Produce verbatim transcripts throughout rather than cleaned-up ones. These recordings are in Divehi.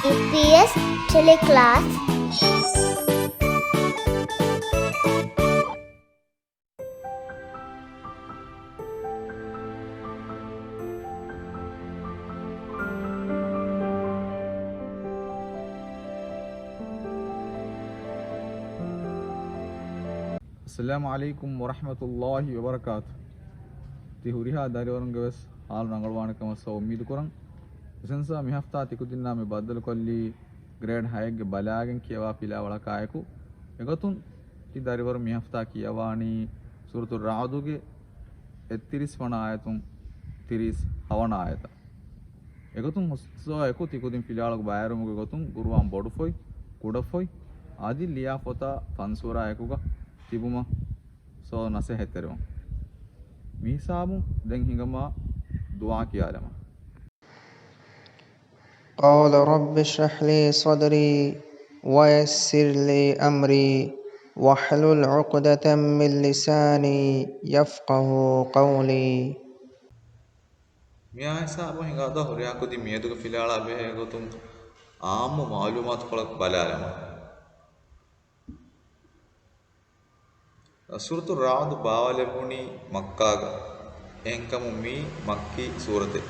އީޕީއެސް ޓެލެކްލާސް. އައްސަލާމު ޢަލައިކުމް ވަރަޙްމަތުﷲި ވަބަރަކާތު. ތި ހުރިހާ ދަރިވަރުންގެ ވެސް ހާލު ރަނގަޅުވާނެ ކަމަށް އުއްމީދު ކުރަން. އިސަންސާ މި ހަފްތާ ތިކުދިންނާ މި ބައްދަލުކޮށްލީ ގްރޭޑް ހައެއްގެ ބަލާގެން ކިޔަވާ ފިލާވަޅަކާއެކު. އެގޮތުން ތި ދަރިވަރު މި ހަފްތާ ކިޔަވާނީ ސޫރަތު ރަޢުދުގެ އެއްތިރީސް ވަނަ އާޔަތުން ތިރީސް ހަވަނަ އާޔަތަށް. އެގޮތުން ހުސްސޯއާ އެކު ތިކުދިން ފިލާވަޅުގެ ބައިވެރިވުމުގެ ގޮތުން ގުރުއާން ބޮޑުފޮތް، ކުޑަފޮތް، އަދި ލިޔާ ފޮތާ ފަންސޫރާ އެކުގަ ތިބުމަށް ސޯ ނަސޭހަތްތެރިވަން. މިހިސާބުން ދެން ހިނގަމާ ދުޢާ ކިޔާލަމާ. قال رب اشرح لي صدري ويسر لي أمري واحلل عقدة من لساني يفقهوا قولي. މިއާ ހިސާބުން ހިނގާދާ ހުރިހާ ކުދިން މިއަދުގެ ފިލާވަޅާ ބެހޭ ގޮތުން އާއްމު މަޢުލޫމާތުކޮޅަކު ބަލާލަމާ. ސޫރަތު ރަޢުދު ބާވާލެއްވުނީ މައްކާގަ. އެހެންކަމުން މީ މައްކީ ސޫރަތެއް.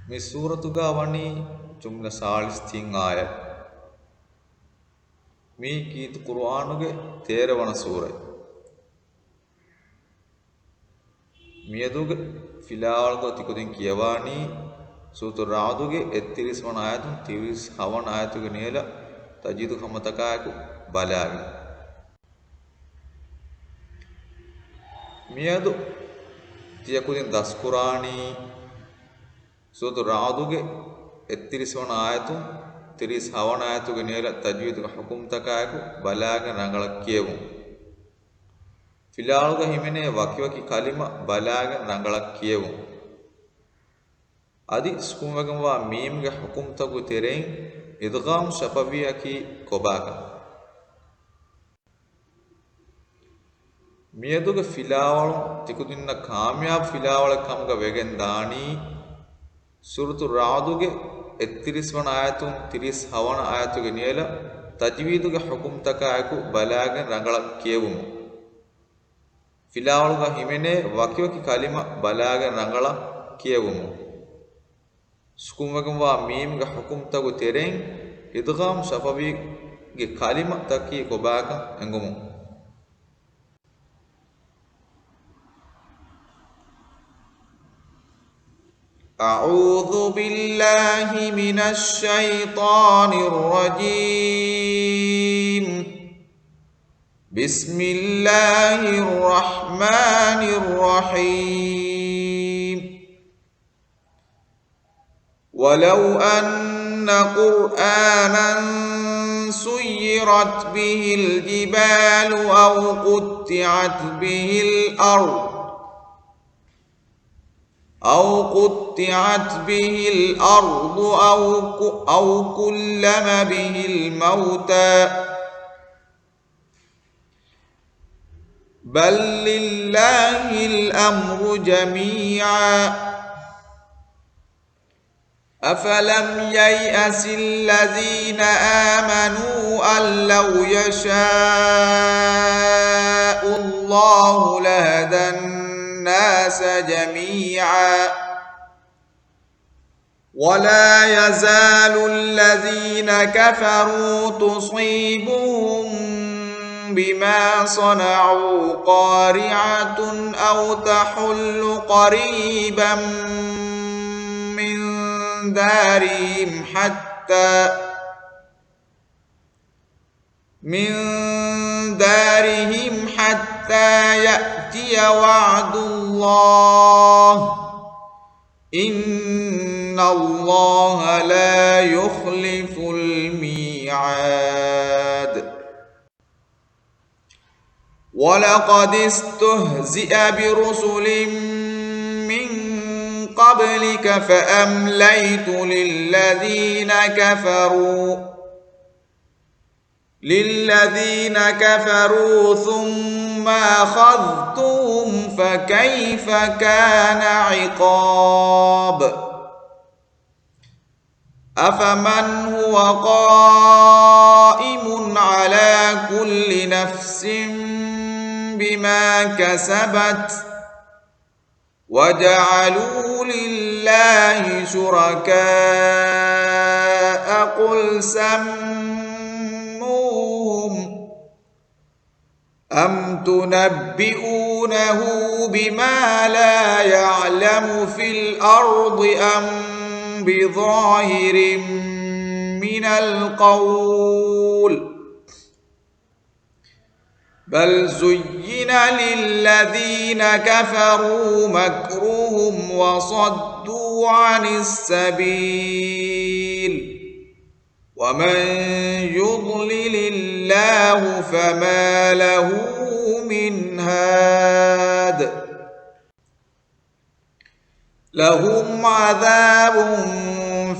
މި ސޫރަތުގަ ވަނީ ޖުމްލަ ސާޅީސް ތިން އާޔަތް. މީ ކީރިތި ޤުރުއާނުގެ ތޭރަ ވަނަ ސޫރަތް. މިއަދުގެ ފިލާވަޅުގަ ތިކުދިން ކިޔަވާނީ ސޫރަތު ރަޢުދުގެ އެއްތިރީސް ވަނަ އާޔަތުން ތިރީސް ހަވަނަ އާޔަތުގެ ނިޔަލަށް ތަޖްވީދު ކަމަށް ތަކާއެކު ބަލާގެން. މިއަދު ތިޔަކުދިން ދަސްކުރާނީ ސޫރަތު ރަޢުދުގެ އެއްތިރީސް ވަނަ އާޔަތުން ތިރީސް ހަވަނަ އާޔަތުގެ ނިޔަލަށް ތަޖްވީދުގެ ޙުކުމްތަކާއެކު ބަލާގެން ރަނގަޅަށް ކިޔެވުން. ފިލާވަޅުގަ ހިމެނޭ ވަކިވަކި ކަލިމަ ބަލާގެން ރަނގަޅަށް ކިޔެވުން. އަދި ސުކުންވެގެންވާ މީމްގެ ޙުކުމްތަކުގެ ތެރެއިން އިދްޣާމް ޝަފަވީއަކީ ކޮބާކަން. މިއަދުގެ ފިލާވަޅުން ތިކުދިންނަށް ކާމިޔާބު ފިލާވަޅެއް ކަމުގަ ވެގެން ދާނީ، ސޫރަތު ރަޢުދުގެ އެއްތިރީސް ވަނަ އާޔަތުން ތިރީސް ހަވަނަ އާޔަތުގެ ނިޔަލަށް ތަޖްވީދުގެ ޙުކުމްތަކާއެކު ބަލާގެން ރަނގަޅަށް ކިޔެވުމުން. ފިލާވަޅުގަ ހިމެނޭ ވަކިވަކި ކަލިމަ ބަލާގެން ރަނގަޅަށް ކިޔެވުމުން. ސުކުންވެގެންވާ މީމްގެ ޙުކުމްތަކުގެ ތެރެއިން އިދްޣާމް ޝަފަވީގެ ކަލިމަތަކީ ކޮބާކަން އެނގުމުން. أعوذ بالله من الشيطان الرجيم. بسم الله الرحمن الرحيم. ولو أن قرآنا سيرت به الجبال أو قطعت به الأرض أو قطعت به الأرض أو ك-، أو كلم به الموتى بل لله الأمر جميعا أفلم ييأس الذين آمنوا أن لو يشاء الله لهدى الناس جميعا ولا يزال الذين كفروا تصيبهم بما صنعوا قارعة أو تحل قريبا من دارهم حتى من دارهم حتى يأتي وعد الله إن الله لا يخلف الميعاد ولقد استهزئ برسل من قبلك فأمليت للذين كفروا للذين كفروا ثم أخذتهم فكيف كان عقاب أفمن هو قائم على كل نفس بما كسبت وجعلوا لله شركاء قل سموهم أم تنبئونه بما لا يعلم في الأرض أم بظاهر من القول بل زين للذين كفروا مكرهم وصدوا عن السبيل ومن يضلل الله فما له من هاد لهم عذاب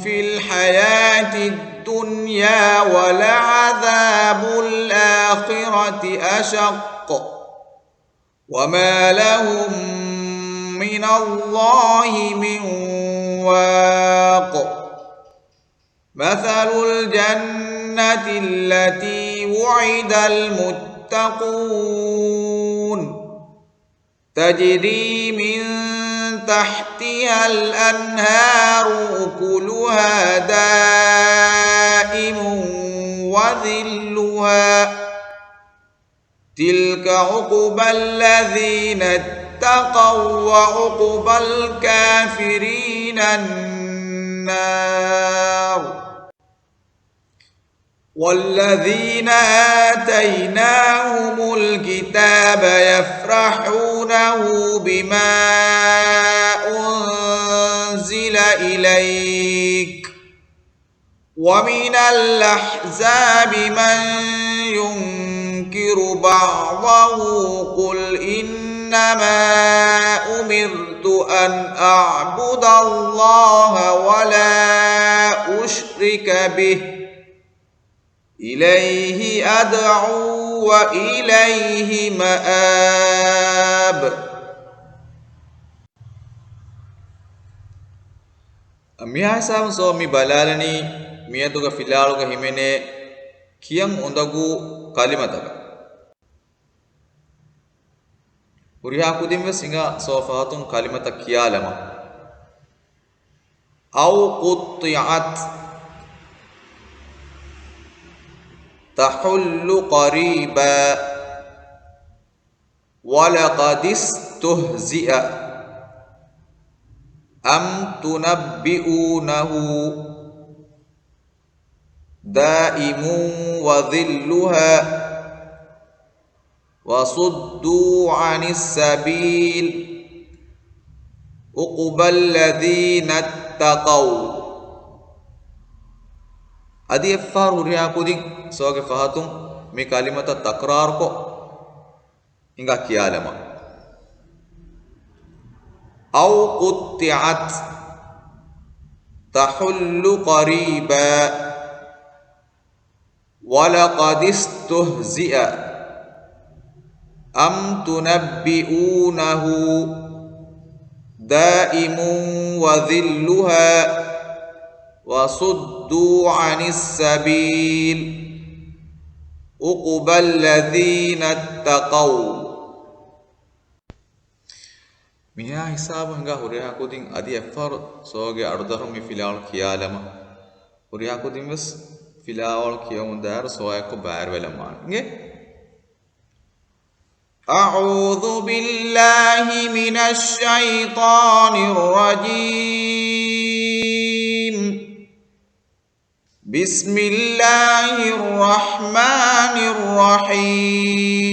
في الحياة الدنيا ولعذاب الآخرة أشق وما لهم من الله من واق مثل الجنة التي وعد المتقون تجري من تحتها الأنهار أكلها دائم وذلها تلك عقبى الذين اتقوا وعقبى الكافرين النار والذين آتيناهم الكتاب يفرحونه بما أنزل إليك ومن الأحزاب من ينكر بعضه قل إنما أمرت أن أعبد الله ولا أشرك به إليه أدعو وإليه مآب. މިހާ ހިސާބުން ސޯ މި ބަލާލަނީ މިއަދުގެ ފިލާވަޅުގަ ހިމެނޭ ކިޔަން އުނދަގޫ ކަލިމަތަކަށް. ހުރިހާ ކުދިން ވެސް ހިނގާ ސޯ ފަހަތުން ކަލިމަތައް ކިޔާލަމާ. أو قطعت تحل قريبا ولقد استهزئ أم تنبئونه دائم وظلها وصدوا عن السبيل عقبى الذين اتقوا. އަދި އެއްފަހަރު ހުރިހާ ކުދިން ސޯގެ ފަހަތުން މި ކަލިމަތައް ތަކްރާރުކޮށް ހިނގާ ކިޔާލަމާ. أو قطعت تحل قريبا ولقد استهزئ أم تنبئونه دائم وظلها وصدوا عن السبيل عقبى الذين اتقوا. މިހާ ހިސާބު ހިނގާ ހުރިހާ ކުދިން އަދި އެއްފަހަރު ސޯގެ އަޑުދަށުން މި ފިލާވަޅު ކިޔާލަމާ. ހުރިހާ ކުދިން ވެސް ފިލާވަޅު ކިޔަމުން ދާއިރު ސޯއާއެކު ބައިވެރިވެލަމާ. އިނގޭ. أعوذ بالله من الشيطان الرجيم. بسم الله الرحمن الرحيم.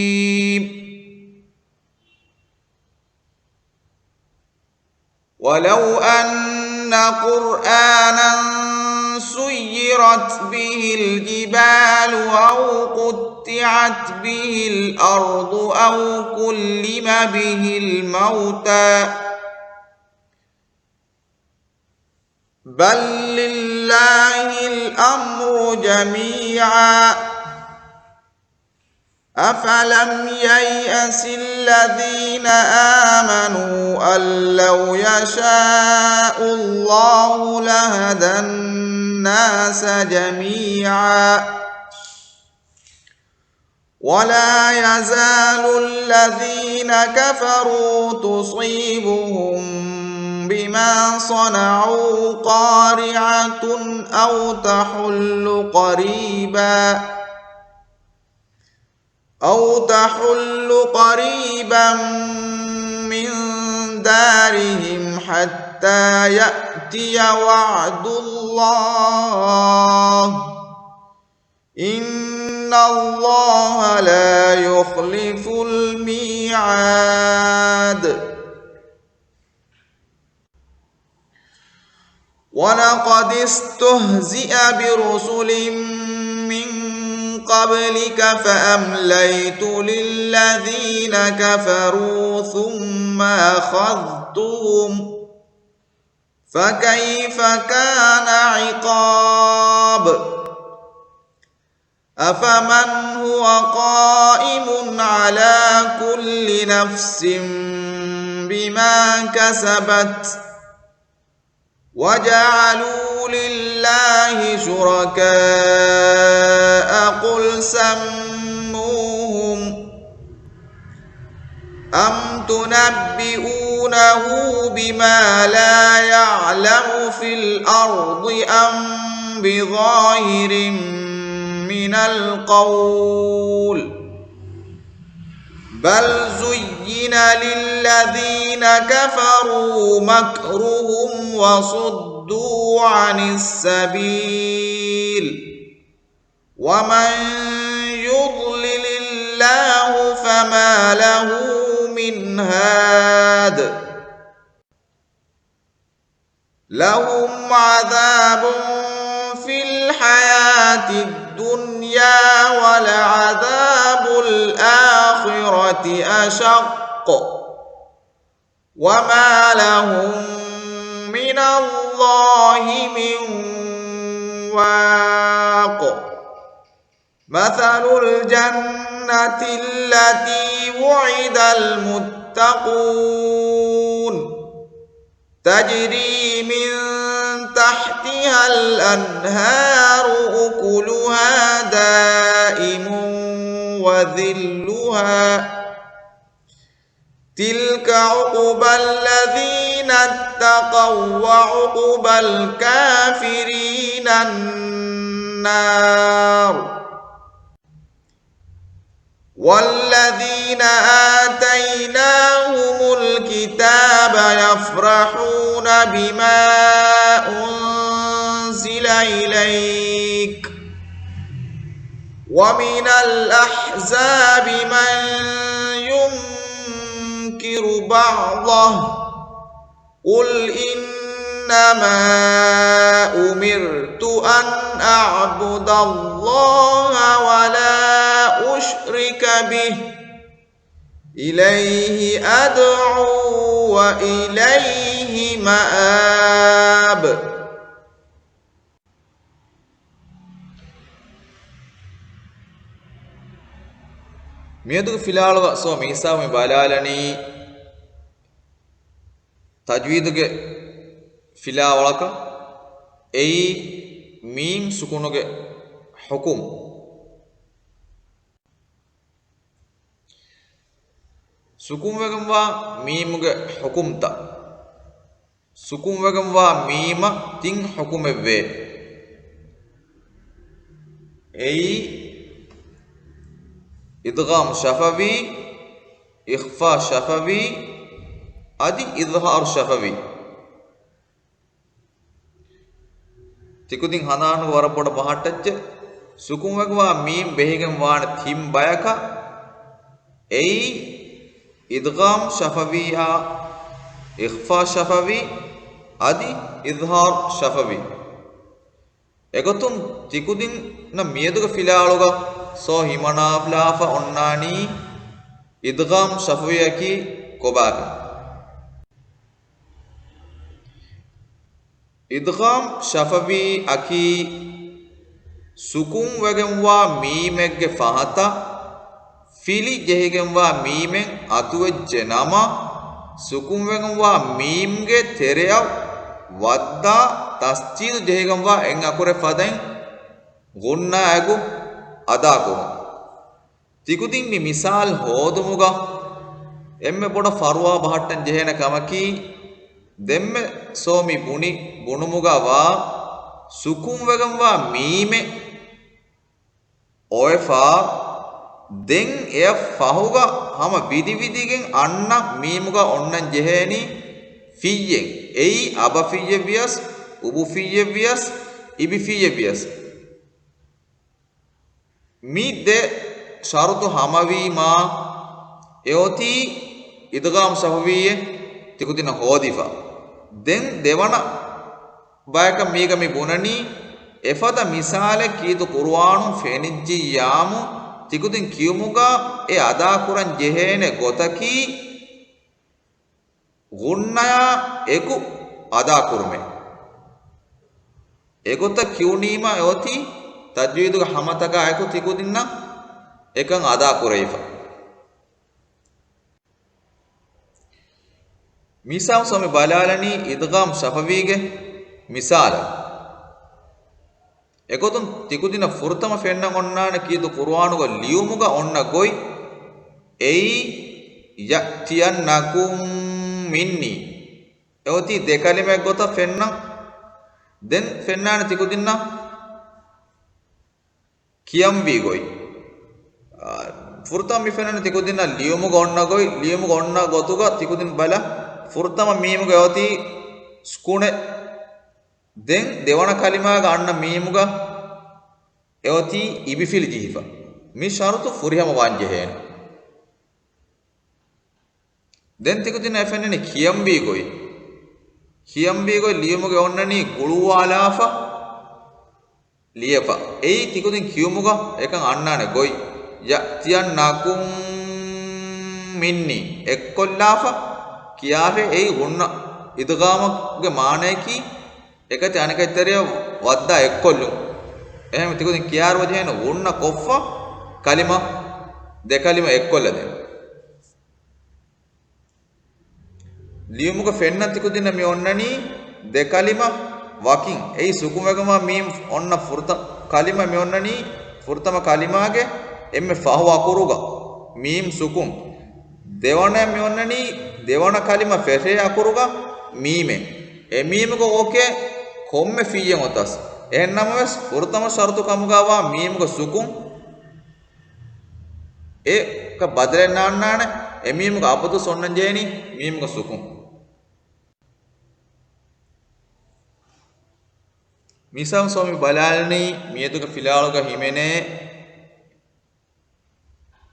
ولو أن قرآنا سيرت به الجبال أو قطعت به الأرض أو كلم به الموتى بل لله الأمر جميعا أفلم ييأس الذين آمنوا أن لو يشاء الله لهدى الناس جميعا ولا يزال الذين كفروا تصيبهم بما صنعوا قارعة أو تحل قريبا أو تحل قريبا من دارهم حتى يأتي وعد الله إن الله لا يخلف الميعاد. ولقد استهزئ برسل من قبلك فأمليت للذين كفروا ثم أخذتهم فكيف كان عقاب. أفمن هو قائم على كل نفس بما كسبت وجعلوا لله شركاء قل سموهم أم تنبئونه بما لا يعلم في الأرض أم بظاهر من القول بل زين للذين كفروا مكرهم وصدوا عن السبيل ومن يضلل الله فما له من هاد. لهم عذاب في الحياة الدنيا ولعذاب الآخرة أشق وما لهم من الله من واق. مثل الجنة التي وعد المتقون تجري من تحتها الأنهار أكلها دائم وذلها تلك عقبى الذين اتقوا وعقبى الكافرين النار. والذين آتيناهم الكتاب يفرحون بما أنزل إليك ومن الأحزاب من ينكر بعضه قل إنما أمرت أن أعبد الله ولا أشرك به إليه أدعو وإليه مآب. މިއަދުގެ ފިލާވަޅުގަ ސޯ މީސާ މި ބަލާލަނީ ތަޖްވީދުގެ ފިލާވަޅަކަށް، އެއީ މީމް ސުކުނުގެ ޙުކުމް. ސުކުންވެގެންވާ މީމުގެ ޙުކުމްތައް. ސުކުންވެގެންވާ މީމަށް ތިން ޙުކުމެއްވޭ. އެއީ، އިދްޣާމް ޝަފަވީ، އިޚްފާ ޝަފަވީ، އަދި އިޒްހާރު ޝަފަވީ. ތިކުދިން ހަނދާނުގަ ވަރަށް ބޮޑަށް ބަހައްޓައްޗެ. ސުކުންވެގެންވާ މީމް ބެހިގެން ވާނެ ތިން ބަޔަކަށް. އެއީ، އިދްޣާމް ޝަފަވީއާ، އިޚްފާ ޝަފަވީ، އަދި އިޒްހާރު ޝަފަވީ. އެގޮތުން ތިކުދިންނަށް މިއަދުގެ ފިލާވަޅުގަ ސޯ ހިމަނާފަ އޮންނާނީ އިދްޣާމް ޝަފަވީއަކީ ކޮބާކަން. އިދްޣާމް ޝަފަވީ އަކީ ސުކުންވެގެންވާ މީމެއްގެ ފަހަތަށް ފިލި ޖެހިގެންވާ މީމެއް އަތުވެއްޖެ ނަމަ، ސުކުންވެގެންވާ މީމްގެ ތެރެއަށް ވައްދާ ތަސްޖީލު ޖެހިގެންވާ އެއް އަކުރެއް ފަދައިން ޣުންނާއެކު އަދާކުރުން. ތިކުދިން މި މިސާލް ހޯދުމުގަ އެންމެ ބޮޑަށް ފަރުވާ ބަހައްޓަން ޖެހޭނެ ކަމަކީ، ދެންމެ ސޯ މި ބުނި ބުނުމުގަ ވާ ސުކުންވެގެންވާ މީމެއް އޮވެފާ، ދެން އެއަށް ފަހުގަ ހަމަ ވިދިވިދިގެން އަންނަ މީމުގަ އޮންނަން ޖެހޭނީ ފިއްޔެއް. އެއީ އަބަފިއްޔެއް ވިޔަސް، އުބުފިއްޔެއް ވިޔަސް، އިބިފިއްޔެއް ވިޔަސް. މި ދެ ޝަރުތު ހަމަވީމާ، އެއޮތީ އިދްޣާމް ޝަފަވީއެއް ތިކުދިންނަށް ހޯދިފަ. ދެން ދެވަނަ ބަޔަކަށް މީގަ މި ބުނަނީ، އެފަދަ މިސާލެއް ކީރިތި ޤުރުއާނުން ފެނިއްޖިއްޔާމު، ތިކުދިން ކިޔުމުގަ އެ އަދާކުރަން ޖެހޭނެ ގޮތަކީ، ޣުންނަޔާ އެކު އަދާކުރުމޭ. އެގޮތަށް ކިޔުނީމަ އެއޮތީ ތަޖްވީދުގެ ހަމަތަކާ އެކު ތިކުދިންނަށް އެކަން އަދާކުރެވިފަ. މިސާލު ސޯ މި ބަލާލަނީ އިދްޣާމް ޝަފަވީގެ މިސާލަށް. އެގޮތުން ތިކުދިންނަށް ފުރަތަމަ ފެންނަން އޮންނާނެ ކީރިތި ޤުރުއާނުގަ ލިޔުމުގަ އޮންނަ ގޮތް، އެއީ، يَأْتِيَنَّكُم مِّنِّي. އެއޮތީ ދެ ކަލިމައެއް ގޮތަށް ފެންނަން. ދެން ފެންނާނެ ތިކުދިންނަށް ކިޔަންވީ ގޮތް. އާ، ފުރަތަމަ މި ފެންނަނީ ތިކުދިންނަށް ލިޔުމުގަ އޮންނަ ގޮތް، ލިޔުމުގަ އޮންނަ ގޮތުގަ ތިކުދިން ބަލަ، ފުރަތަމަ މީމުގަ އެއޮތީ ސުކުނެއް. ދެން ދެވަނަ ކަލިމާގަ އަންނަ މީމުގަ އެއޮތީ އިބިފިލި ޖެހިފަ. މި ޝަރުތު ފުރިހަމަ ވާން ޖެހޭނެ. ދެން ތިކުދިންނަށް އެ ފެންނަނީ ކިޔަންވީ ގޮތް. ކިޔަންވީ ގޮތް ލިޔުމުގަ އޮންނަނީ ގުޅުއްވާލާފަ ލިޔެފަ. އެއީ ތިކުދިން ކިޔުމުގަ އެކަން އަންނާނެ ގޮތް. يَأْتِيَنَّكُم مِّنِّي. އެއްކޮށްލާފަ ކިޔާށޭ. އެއީ ޣުންނަ އިދްޣާމުގެ މާނަޔަކީ އެކަތި އަނެކަތި ތެރެއަށް ވައްދާ އެއްކޮށްލުން. އެހެން ތިކުދިން ކިޔާއިރު ވަޖަހޭނެ ޣުންނަ ކޮށްފަ ކަލިމަ، ދެ ކަލިމަ އެއްކޮށްލަދޭން. ލިޔުމުގަ ފެންނަން ތިކުދިންނަށް މި އޮންނަނީ ދެ ކަލިމަ ވަކިން. އެއީ ސުކުންވެގެންވާ މީމް އޮންނަ ފުރަތަ-، ކަލިމަ މި އޮންނަނީ ފުރަތަމަ ކަލިމާގެ އެންމެ ފަހު އަކުރުގަ މީމް ސުކުން. ދެވަނަ މި އޮންނަނީ ދެވަނަ ކަލިމަ ފެށޭ އަކުރުގަ މީމެއް. އެ މީމުގަ އޯކޭ ކޮންމެ ފިއްޔެއް އޮތަސް. އެހެން ނަމަވެސް ފުރަތަމަ ޝަރުތު ކަމުގަ ވާ މީމުގަ ސުކުން އެކަ ބަދަލެއް ނާންނާނެ. އެ މީމުގަ އަބަދުސް އޮންނަން ޖެހެނީ މީމުގަ ސުކުން. މިސާލު ސޯ މި ބަލާލަނީ މިއަދުގެ ފިލާޅުގަ ހިމެނޭ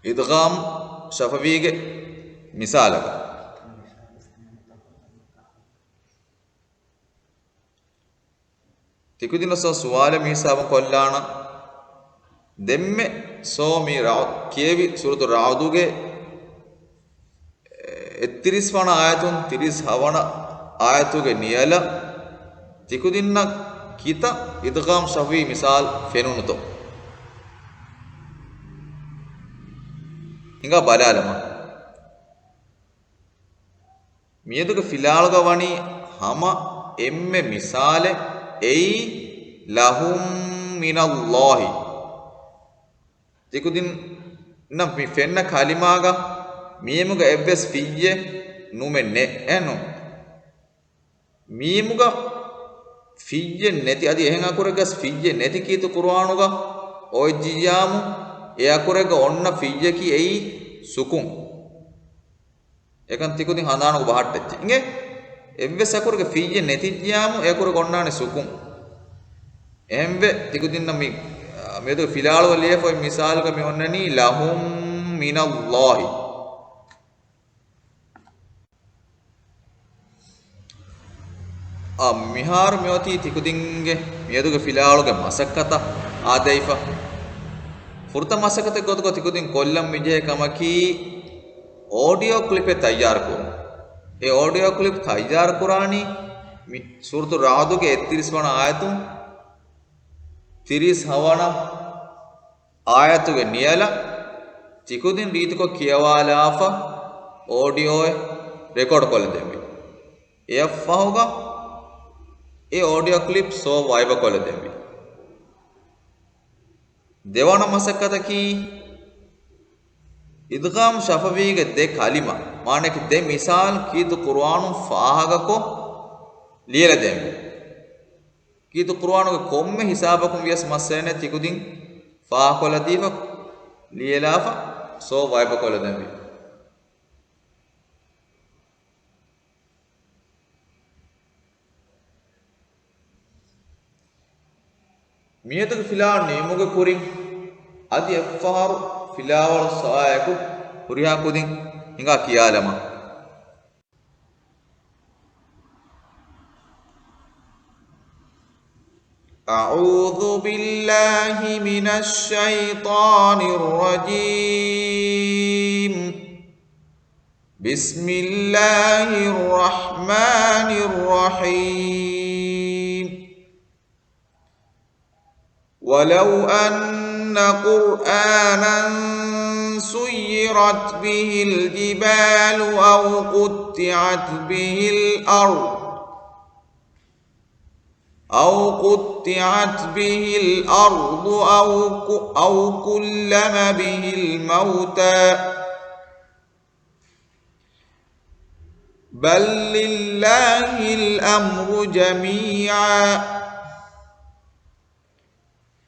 އިދްޣާމް ޝަފަވީގެ މިސާލަކަށް. ތިކުދިންނަށް ސޯ ސުވާލެއް މި ހިސާބަށް ކޮށްލާނަން. ދެންމެ ސޯ މި ރަ-، ކިޔެވި ސޫރަތު ރަޢުދުގެ އެއްތިރީސް ވަނަ އާޔަތުން ތިރީސް ހަވަނަ އާޔަތުގެ ނިޔަލަށް ތިކުދިންނަށް ކިތައް އިދްޣާމް ޝަފަވީ މިސާލް ފެނުނުތޯ؟ ހިނގާ ބަލާލަމާ. މިއަދުގެ ފިލާޅުގަ ވަނީ ހަމަ އެންމެ މިސާލެއް، އެއީ لَهُم مِّنَ اللَّهِ. ތިކުދިންނަށް މި ފެންނަ ކަލިމާގަ މީމުގަ އެއްވެސް ފިއްޔެއް ނުމެ ނެ-، އެއް ނޫން. މީމުގަ ފިއްޔެއް ނެތި، އަދި އެހެން އަކުރެއްގަސް ފިއްޔެއް ނެތި ކީތު ޤުރުއާނުގަ އޮވެއްޖިއްޔާމު، އެ އަކުރެއްގަ އޮންނަ ފިއްޔަކީ އެއީ ސުކުން. އެކަން ތިކުދިން ހަނދާނުގަ ބަހައްޓައްޗޭ. އިނގޭ؟ އެއްވެސް އަކުރެއްގެ ފިއްޔެއް ނެތިއްޖިއްޔާމު، އެ އަކުރެއްގަ އޮންނާނެ ސުކުން. އެހެންވެ، ތިކުދިންނަށް މި، މިއަދު ފިލާޅުގަ ލިޔެފައި މިސާލުގަ މި އޮންނަނީ لَهُم مِّنَ اللَّهِ. އާ، މިހާރު މިއޮތީ ތިކުދިންގެ މިއަދުގެ ފިލާޅުގެ މަސައްކަތަށް އާދެވިފަ. ފުރަތަމަ މަސައްކަތެއް ގޮތުގަ ތިކުދިން ކޮށްލަން މިޖެހޭ ކަމަކީ، އޯޑިއޯ ކްލިޕެއް ތައްޔާރުކުރުން. އެ އޯޑިއޯ ކްލިޕް ތައްޔާރުކުރާނީ މި ސޫރަތު ރަޢުދުގެ އެއްތިރީސް ވަނަ އާޔަތުން ތިރީސް ހަވަނަ އާޔަތުގެ ނިޔަލަށް ތިކުދިން ރީތިކޮށް ކިޔަވާލާފަ އޯޑިއޯއެއް ރެކޯޑް ކޮށްލަދެއްވި. އެއަށްފަހުގަ އެ އޯޑިއޯ ކްލިޕް ސޯ ވައިބަ ކޮށްލަދެއްވި. ދެވަނަ މަސައްކަތަކީ، އިދްޣާމް ޝަފަވީގެ ދެ ކަލިމަ، މާނައަކީ ދެ މިސާލް ކީރިތި ޤުރުއާނުން ފާހަގަކޮށް ލިޔެލަދެން. ކީރިތި ޤުރުއާނުގެ ކޮންމެ ހިސާބަކުން ވިޔަސް މައްސަލައެއް ނެތް ތިކުދިން ފާހަގަކޮށްލަދީފަ، ލިޔެލާފަ، ސޯ ވައިބަ ކޮށްލަދެންވީ. މިއަދުގެ ފިލާވަޅު ނިމުމުގެ ކުރިން، އަދި އެއްފަހަރު ފިލާވަޅު ސާއަކު ހުރިހާ ކުދިން ހިނގާ ކިޔާލަމާ. أعوذ بالله من الشيطان الرجيم. بسم الله الرحمن الرحيم. ولو أن قرآنا سيرت به الجبال أو قطعت به الأرض أو قطعت به الأرض أو ك-، أو كلم به الموتى بل لله الأمر جميعا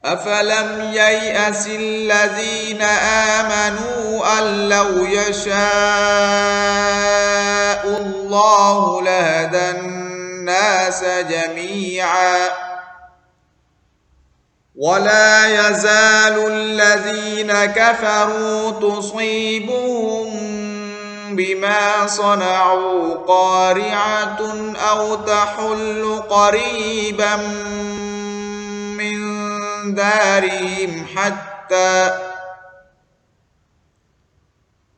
أفلم ييأس الذين آمنوا أن لو يشاء الله لهدى الناس جميعا ولا يزال الذين كفروا تصيبهم بما صنعوا قارعة أو تحل قريبا من دارهم حتى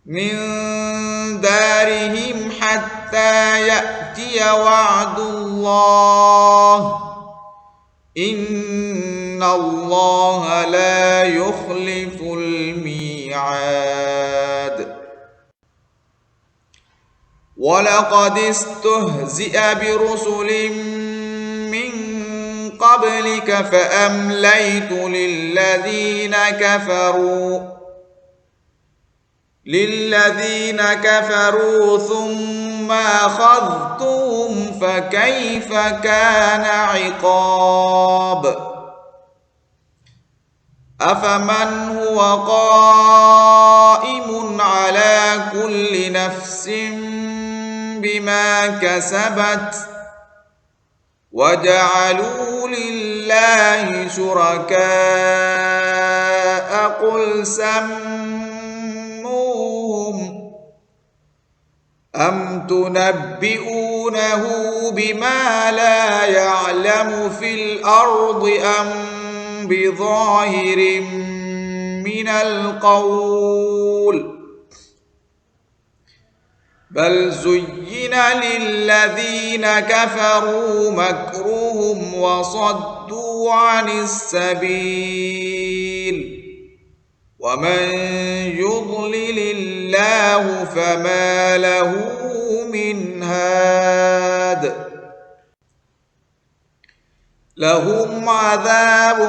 من دارهم حتى يأتي وعد الله إن الله لا يخلف الميعاد. ولقد استهزئ برسل من قبلك فأمليت للذين كفروا للذين كفروا ثم أخذتهم فكيف كان عقاب. أفمن هو قائم على كل نفس بما كسبت وجعلوا لله شركاء قل سموهم أم تنبئونه بما لا يعلم في الأرض أم بظاهر من القول بل زين للذين كفروا مكرهم وصدوا عن السبيل ومن يضلل الله فما له من هاد لهم عذاب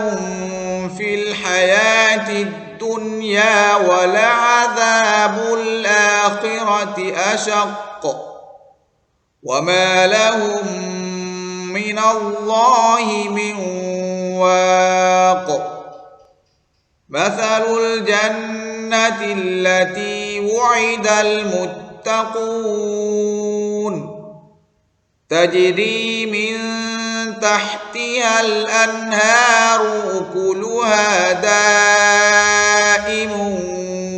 في الحياة الدنيا ولعذاب الآخرة أشق وما لهم من الله من واق مثل الجنة التي وعد المتقون تجري من تحتها الأنهار أكلها دائم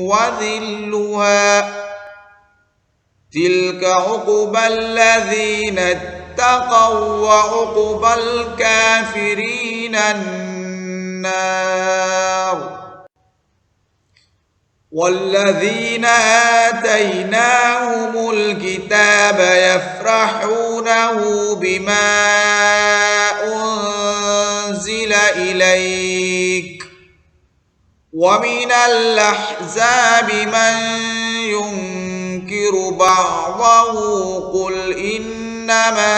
وظلها تلك عقبى الذين اتقوا وعقبى الكافرين النار والذين آتيناهم الكتاب يفرحون بما أنزل إليك ومن الأحزاب من ينكر بعضه، قل إنما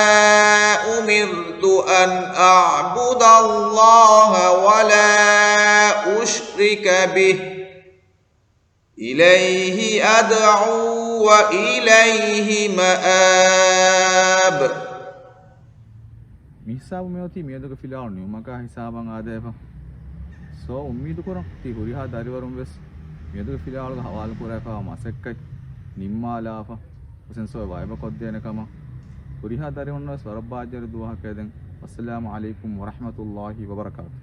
أمرت أن أعبد الله ولا أشرك به، إليه أدعو وإليه مآب. މިހިސާބު މިއޮތީ މިއަދުގެ ފިލާވަޅު ނިމުމަކާ ހިސާބަށް އާދޭފަ. ސޯ، އުއްމީދުކުރަން ތި ހުރިހާ ދަރިވަރުން ވެސް މިއަދުގެ ފިލާވަޅުގަ ހަވާލުކުރެވިފައިވާ މަސައްކަތް ނިންމާލާފަ، ހުސެން ސޯ ވައިބަކޮށްދޭނެ ކަމަށް. ހުރިހާ ދަރިވަރުން ވެސް ވަރަށް ބާއްޖަވެރި ދުވަހަކަށް އެދެން. އައްސަލާމު ޢަލައިކުމް ވަރަޙްމަތުﷲި ވަބަރަކާތުހު.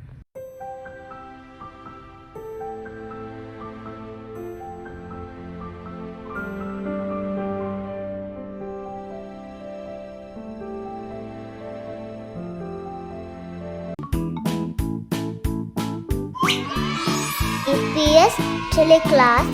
އީޕީއެސް ޓެލެކްލާސް.